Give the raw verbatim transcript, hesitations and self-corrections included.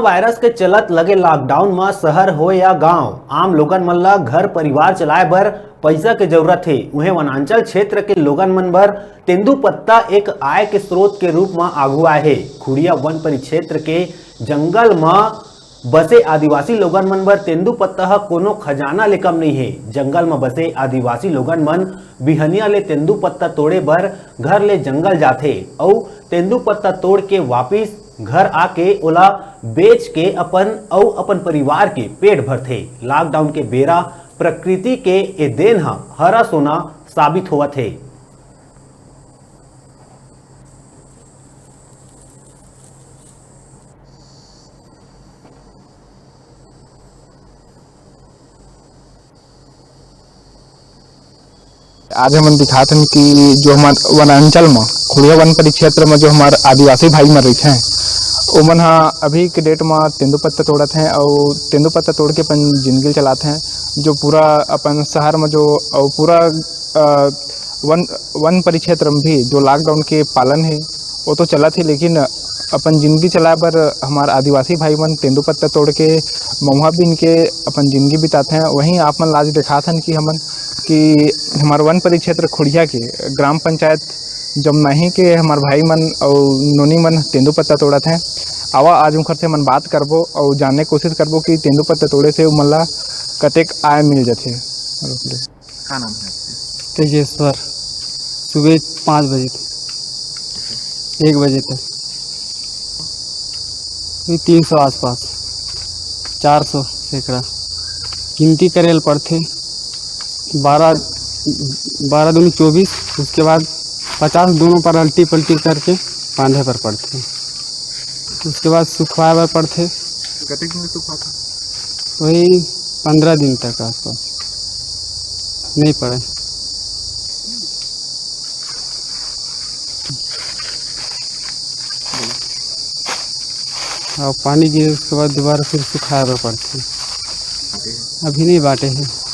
Virus के चलत लगे लॉकडाउन म शहर हो या गांव, आम लोगन मन ल घर परिवार चलाए बर पइसा के जरूरत हे। उहें वनांचल क्षेत्र के लोगन मन बर तेंदूपत्ता एक आय के स्रोत के रूप म आगू आए हे। खुड़िया वन परिक्षेत्र के जंगल म बसे आदिवासी लोगन मन बर तेंदूपत्ता ह कोनो खजाना ले कम नइ हे। जंगल म बसे आदिवासी लोगन मन बिहनिया ले तेंदूपत्ता तोड़े बर घर ले जंगल जाथे अउ तेंदूपत्ता तोड़ के वापिस घर आके ओला बेच के अपन अउ अपन परिवार के पेट भरथे। लॉकडाउन के बेरा प्रकृति के ए देन ह हरा सोना साबित होवत हे। आज हमन दिखात हन कि जो हमर वनांचल म, खुड़िया वन परिक्षेत्र म जो हमर आदिवासी भाई मन रहिथे, ओमन ह अभी के डेट म तेंदूपत्ता तोड़त हें अउ तेंदूपत्ता तोड़ के अपन जिंदगी ल चलात हें। जो पूरा अपन शहर म जो, अउ पूरा, अ, वन, वन परिक्षेत्र म भी जो लॉकडाउन के पालन हे, वो तो चलत हे, लेकिन अपन जिंदगी चलाए बर हमार आदिवासी भाई मन तेंदूपत्ता तोड़ के, महुआ बीन के अपन जिंदगी बिताथे। वहीं आप मन ला आज दिखात हन कि हमन, कि हमार वन परिक्षेत्र खुड़िया के ग्राम पंचायत जमनाही के हमार भाई मन अउ नोनी मन तेंदूपत्ता तोड़त हें। आवा, आज उनकर से हमन बात करबो अउ जाने कोशिश करबो कि तेंदूपत्ता तोड़े से उमन ला कतेक आय मिल जाथे। का नाम है आपके? तेजेश्वर। सुबह पाँच बजे तक, एक बजे तक, वही तीन सौ आसपास, चार सौ सैकड़ा गिनती करे ल पड़थे। बारह, बारह दूनी चौबीस, उसके बाद पचास दोनों पर अल्टी पल्टी करके बांधे पर पड़थे। उसके बाद सुखवाए बर पड़थे। कतेक दिन सुखवाथे? वही पंद्रह दिन तक आसपास। नहीं पड़े। और पानी गिरे, उसके बाद दोबारा फिर सुखाए बर पड़थे। अभी नहीं बांटे हैं।